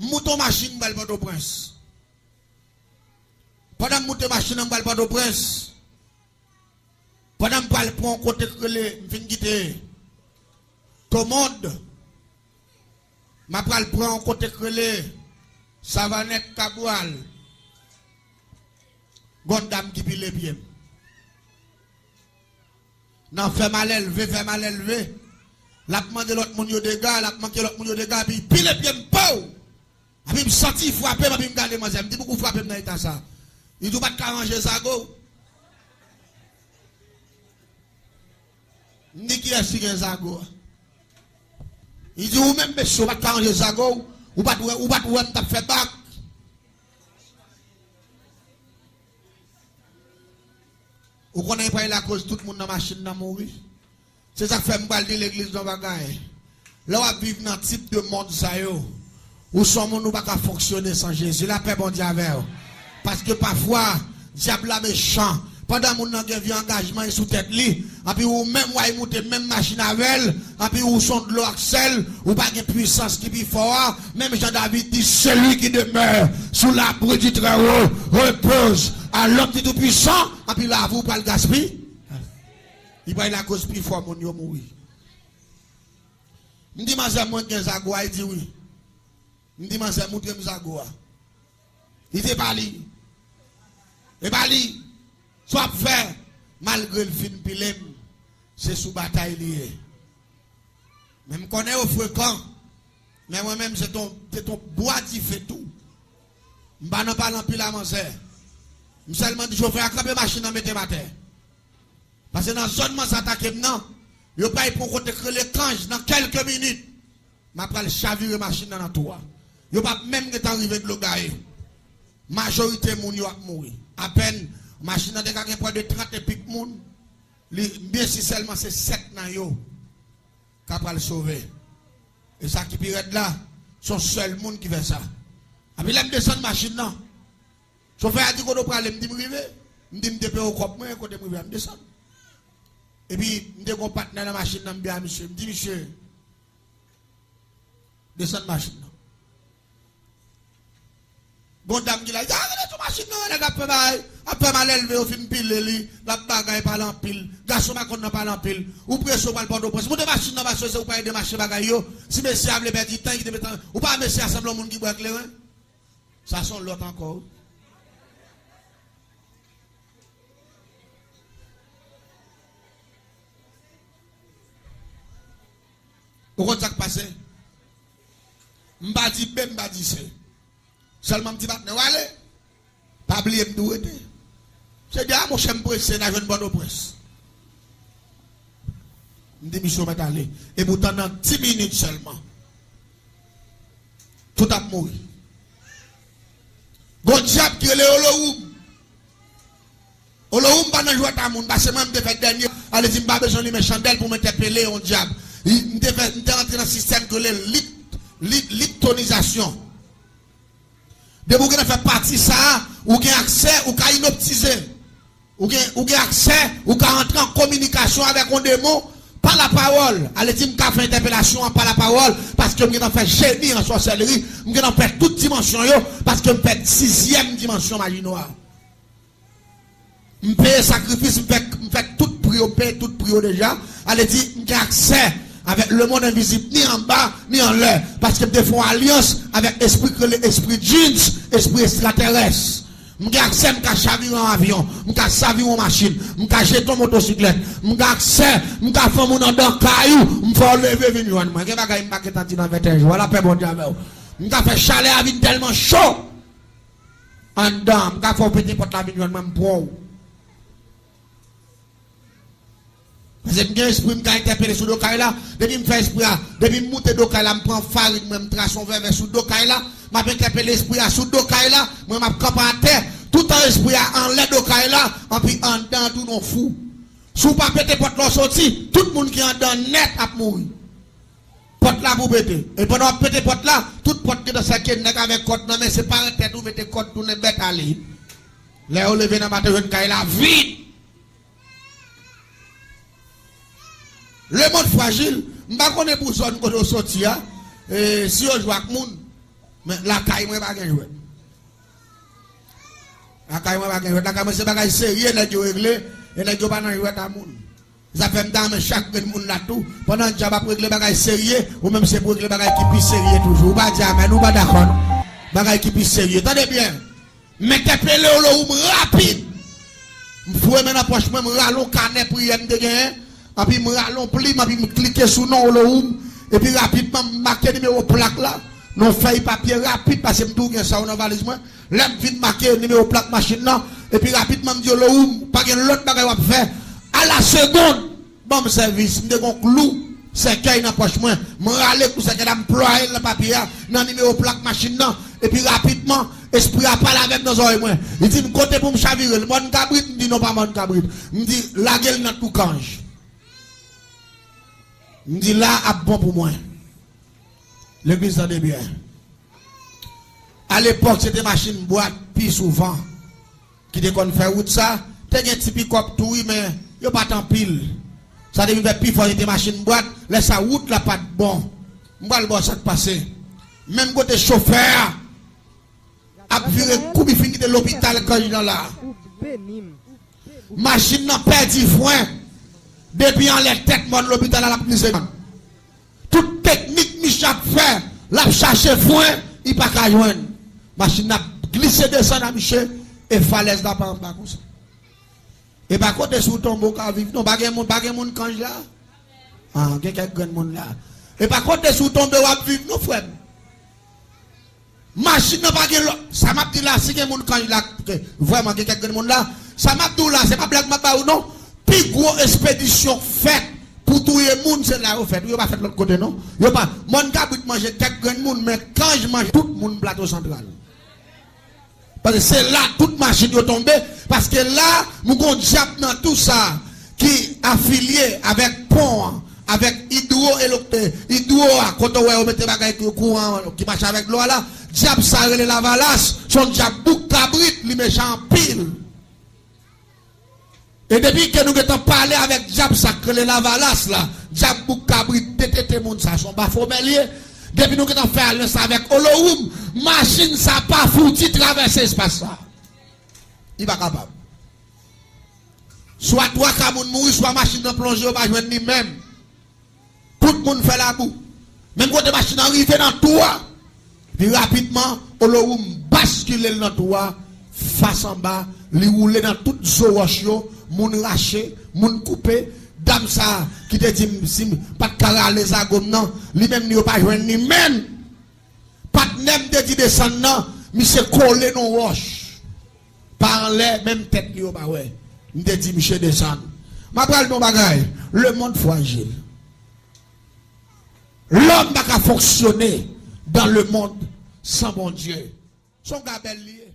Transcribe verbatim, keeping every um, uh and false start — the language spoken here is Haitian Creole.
M moute yon machin, m pral Pòtoprens. Pandan m moute machin nan, m pral Pòtoprens. Pandan m pral pran yon kote k rele, m fin kite Tomond. M ap pral pran yon kote k rele Savanèt Kabwal. Gon dam ki pile pye m. Nan fè malelve, fè malelve. L ap mande lòt moun yo dega, l ap manke lòt moun yo dega, epi pile pye m, pow! Epi m santi l frape m, epi m gade manzè, m di, "Poukò w frape m nan eta sa?" Li di, "Ou pa t ka ranje zago w?" M di, "Kiyès ki gen zago a?" Li di, "Ou menm, mesye, ou pa t ka ranje zago w? Ou pa t wè, ou pa t wè m t ap fè bak?" Ou konnen pral lakoz tout moun nan machin nan mouri. Se sa k fè m pral di legliz yon bagay. Lè w ap viv nan tip de mond sa yo, ou se yon moun ou pa ka fonksyone san Jezi. Lapè Bondye avè w. Paske pafwa, dyab la mechan. Pandan moun nan gen vye angajman sou tèt li, anpi ou menm w al moute menm machin avè l, anpi ou se yon dlo ak sèl, ou pa gen pwisans ki pi fò a, menm jan David di, "Celui qui demeure sous l'abri du Très-Haut repose à l'ombre du Tout-Puissant," anpi lavi w pral gaspiye. Li pral lakoz pi fò moun yo mouri. M di, "Manzè, mwen gen zago a?" Li di, "Wi." M di, "Manzè, moutre m zago a." Li di, "E pa li. E pa li. Sa w ap fè?" Malgre l fin pile m, se sou batay li ye. Men m konnen yo frekan. Men mwen menm, se ton, se ton bwa dife tou. M pa nan pale anpil a manzè. M sèlman di chofè a, "Kanpe machin nan, mete m atè." Paske nan zòn manzè atake m nan, yo pral pran kote k rele Kanj nan kèlke minit. M ap pral chavire machin nan nan twou a. Yo p ap menm gentan rive dlo gaye. Majorite moun yo ap mouri. Apèn, machin nan te ka gen pwè de trant epik moun. Li, m byen si sèlman se sèt nan yo ka pral sove. E sa ki pi rèd la, se yon sèl moun ki fè sa. Epi lè m desann machin nan, chofè a di, "Kote w prale?" M di, "M rive." M di, "M te peye kòb mwen, kote m rive a, m desann." Epi, m te gen yon patnè nan machin nan, m di a misye, m di, "Misye, desann machin nan." Gon dam ki la, "Ya, rele sou machin nan, nèg ap fè bagay, ap fè malelve, yo fin pile li, l ap bagay, pale anpil. Gason pa konn nan pale anpil. Ou prese, w pral Pòtoprens. Moute machin nan, paske se ou pral ede mache bagay yo. Si mesye a vle pèdi tan, kite mesye a, ou pa wè mesye a sanble yon moun ki bwè kleren?" Sa se yon lòt ankò, wi. Ou konn sa k pase? M pa di B, m pa di C. Sèlman m di patnè w ale. Pa bliye m di w rete. Se di a, monchè, m prese, n a jwenn Pòtoprens. M di misye w mèt ale. Epoutan nan di minit sèlman, tout ap mouri. Gon dyab ki rele Olowoum. Olowoum pa nan jwèt a moun, paske mwen m te fè dènye, ale di m pa bezwen limen chandèl pou m entèpele yon dyab. M te fè, m te rantre nan sistèm ki rele lit, lit, liptonizasyon. Depi w gentan fè pati sa a, ou gen aksè, ou ka inoptize. Ou gen, ou gen aksè, ou ka antre an kominikasyon avèk yon demon pa lapawòl. Ale di m ka fè entèpelasyon an pa lapawòl, paske m gentan fè jeni an sòsèlri, m gentan fè tout dimansyon yo, paske m fè sizyèm dimansyon maji nwa. M peye sakrifis, m fè, m fè tout pri yo, m peye tout pri yo deja. Ale di, m gen aksè avèk lemonn envizib, ni anba, ni anlè. Paske m te fè yon alyans avèk espri k rele espri djins, espri estratèrès. M gen aksè, m ka chavire yon avyon, m ka chavire yon machin, m ka jete yon motosiklèt. M gen aksè, m ka fè yon moun anndan kay ou, m fè w leve vin jwenn mwen. Gen bagay m pa gentan di nan venteyen jou a, lapè Bondye avè w. M ka fè chalè a vin tèlman cho. Anndan, m ka fè w pete pòt la vin jwenn mwen, m pran w. Paske m gen espri, m ka entèpele sou do kay la. Depi m fè espri a, depi m moute do kay la, m pran farin mwen, m trase yon vèvè sou do kay la, m ap entèpele espri a sou do kay la, mwen m ap kanpe atè, toutan espri a anlè do kay la, anpi anndan an tounen yon fou. Si w pa pete pòt la w soti, tout moun ki anndan nèt ap mouri. Pòt la pou pete. E pandan w ap pete pòt la, tout pòt gentan sèke nèg avèk kòd nan men, se pare tèt ou mete kòd tounen bèt ale. Lè yo leve nan maten, yo jwenn kay la vid. Lemonn frajil, m pa konnen pou zòn kote w soti a, e, si yo jwe ak moun. Men lakay mwen pa gen jwèt. Lakay mwen pa gen jwèt. Lakay mwen se bagay serye nèg yo regle, e nèg yo pa nan jwèt a moun. Sa fè m ta renmen chak grenn moun la tou, pandan dyab ap regle bagay serye, ou menm se pou regle bagay ki pi serye toujou. Ou pa di amèn, ou pa dakò non. Bagay ki pi serye. Tande byen. M entèpele Olohoum rapid. M foure men nan pòch mwen, m rale yon kanè priyè m te genyen, anpi m rale yon plim, anpi m klike sou non Olohoum, epi rapidman m make nimewo plak la, nan yon fèy papye rapid, paske m toujou gen sa yo nan valiz mwen. Lè m fin make nimewo plak machin nan, epi rapidman m di Olohoum, pa gen lòt bagay w ap fè, a la segonn, ban m sèvis. M te gen yon klou sèkèy nan pòch mwen. M rale klou sèkèy la, m plwaye l nan papye a, nan nimewo plak machin nan. Epi rapidman, espri a pale avè m nan zòrèy mwen. Li di m kote pou m chavire l. Mòn Kabrit? M di non, pa Mòn Kabrit. M di lage l nan Twou Kanj. M di la ap bon pou mwen. Legliz, tande byen. Alepòk, se te machin bwat pi souvan ki te konn fè wout sa. Te gen ti pikòp tou wi, men yo pa t anpil. Sa te vin fè pi fò se te machin bwat. Lè sa, wout la pa t bon. M pral ba w sa k pase. Menm kote chofè a ap vire kou, li fin kite lopital Kanj lan la. Machin nan pèdi fren. Depi anlè tèt mòn lopital la, l ap glise. Tout teknik misye ap fè, l ap chache fren, li pa ka jwenn. Machin nan ap glise desann a misye, e falèz la pa anba konsa. E pa kote si w tonbe w ka viv non. Pa gen moun, pa gen moun Kanj la? Ah, gen kèk grenn moun la. E pa kote si w tonbe w ap viv non, frè m. Machin nan pa gen lò. Sa m ap di la, si gen moun Kanj la, ke vrèman gen kèk grenn moun la, sa m ap di w la, se pa blag m ap ba ou non. Pi gwo espedisyon k fèt pou touye moun, se la yo fèt. Yo pa fèt lòt kote non. Yo pa, Mòn Kabrit manje kèk grenn moun, men Kanj manje tout moun Plato Santral. Paske se la tout machin yo tonbe, paske la, nou gon dyab nan tou sa ki afilye avèk pon an, avèk idwo, elokte, idwo a, kote w wè yo mete bagay ki kouran ki mache avèk dlo a la, dyab sa rele Lavalas, se yon dyab bouk kabrit, li mechan anpil. E depi ke nou gentan pale avèk dyab sa k rele Lavalas la, dyab bouk kabrit, T T T moun sa, se yon bafomè l ye. Depi nou gentan fè alyans avèk Olohoum, machin sa pa fouti travèse espas sa. Li pa kapab. Swa twa ka moun mouri, swa machin nan plonje, yo pa jwenn li menm. Tout moun fè labou. Menm kote machin nan rive nan twou a, epi rapidman, Olohoum baskile l nan twou a, fas anba, li woule nan tout zo wòch yo, moun rache, moun koupe. Dam sa a ki te di m si m pa t ka rale zago m nan, li menm li yo pa jwenn li menm. Patnè m te di desann nan, misye kole nan wòch. Pa anlè, menm tèt li yo pa wè. M te di misye desann. M ap pral di yon bagay. Lemonn frajil. Lòm pa ka fonksyone dans le monde sans Bondye. Se yon gabèl li ye.